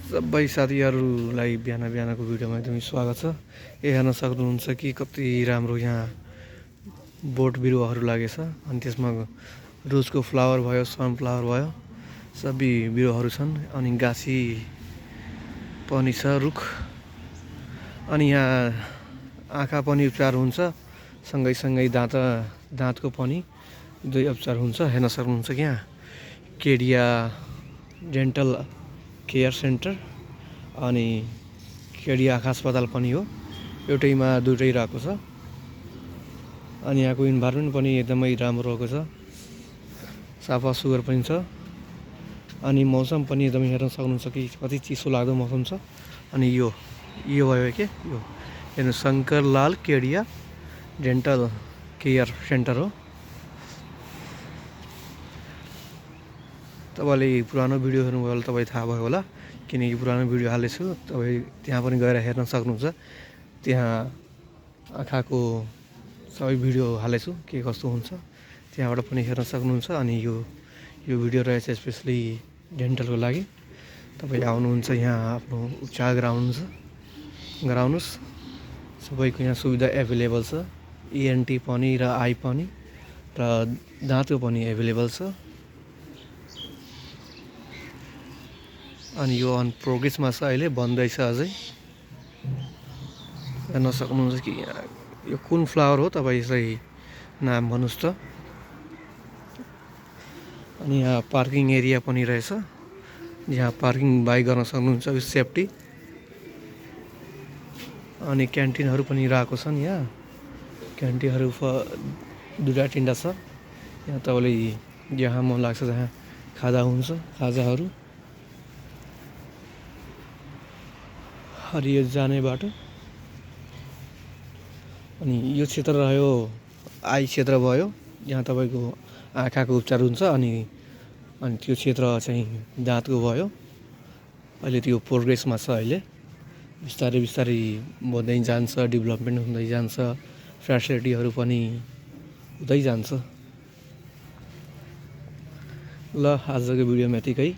सबै साथीहरूलाई बिहानको भिडियोमा एकदमै स्वागत छ। हेर्न सक्नुहुन्छ कि कति राम्रो यहाँ बोट बिरुवाहरू लागेछ। अनि त्यसमा रोजको फ्लावर भयो, सनफ्लावर भयो, सबै बिरुवाहरू छन्। अनि गाँसी पनि छ रुख। अनि यहाँ आँखा पनि उपचार हुन्छ, सँगै दाँतको पनि दुई उपचार हुन्छ। हेर्न सक्नुहुन्छ कि यहाँ केडिया डेन्टल केयर सेन्टर अनि केडिया आँखा अस्पताल पनि हो, एउटैमा दुइटै रहेको छ। अनि यहाँको इन्भाइरोमेन्ट पनि एकदमै राम्रो रहेको छ, सफा सुग्घर पनि छ। अनि मौसम पनि एकदमै हेर्न सक्नुहुन्छ कि कति चिसो लाग्दो मौसम छ। अनि यो भयो के यो हेर्नु Shankarlal Kedia dental care centre हो। तपाईँले पुरानो भिडियो हेर्नुभयो होला, तपाईँ थाहा भयो होला, किनकि पुरानो भिडियो हालेको छु। तपाईँ त्यहाँ पनि गएर हेर्न सक्नुहुन्छ। त्यहाँ आँखाको सबै भिडियो हालेको छु, के कस्तो हुन्छ त्यहाँबाट पनि हेर्न सक्नुहुन्छ। अनि यो भिडियो रहेछ स्पेसली डेन्टलको लागि। तपाईँ आउनुहुन्छ यहाँ आफ्नो उपचार गराउनुहोस्। सबैको यहाँ सुविधा एभाइलेबल छ, इएनटी पनि र आई पनि र दाँतको पनि एभाइलेबल छ। अनि यो अन प्रोग्रेसमा छ, अहिले बन्दैछ अझै। हेर्न सक्नुहुन्छ कि यो कुन फ्लावर हो, तपाईँ यसलाई नाम भन्नुहोस् त। अनि यहाँ पार्किङ एरिया पनि रहेछ, जहाँ पार्किङ बाइक गर्न सक्नुहुन्छ विथ सेफ्टी। अनि क्यान्टिनहरू पनि रहेको छन्। यहाँ क्यान्टिनहरू दुईवटा तिनवटा छ। यहाँ तपाईँले जहाँ मन लाग्छ त्यहाँ खाजा हुन्छ, खाजाहरू। हरियो जाने बाटो। अनि यो क्षेत्र रह्यो आई क्षेत्र भयो, जहाँ तपाईँको आँखाको उपचार हुन्छ। अनि त्यो क्षेत्र चाहिँ दाँतको भयो। अहिले त्यो प्रोग्रेसमा छ। अहिले बिस्तारै बन्दै जान्छ, डेभलपमेन्ट हुँदै जान्छ, फेसिलिटीहरू पनि हुँदै जान्छ। ल आजको भिडियोमा यतिकै।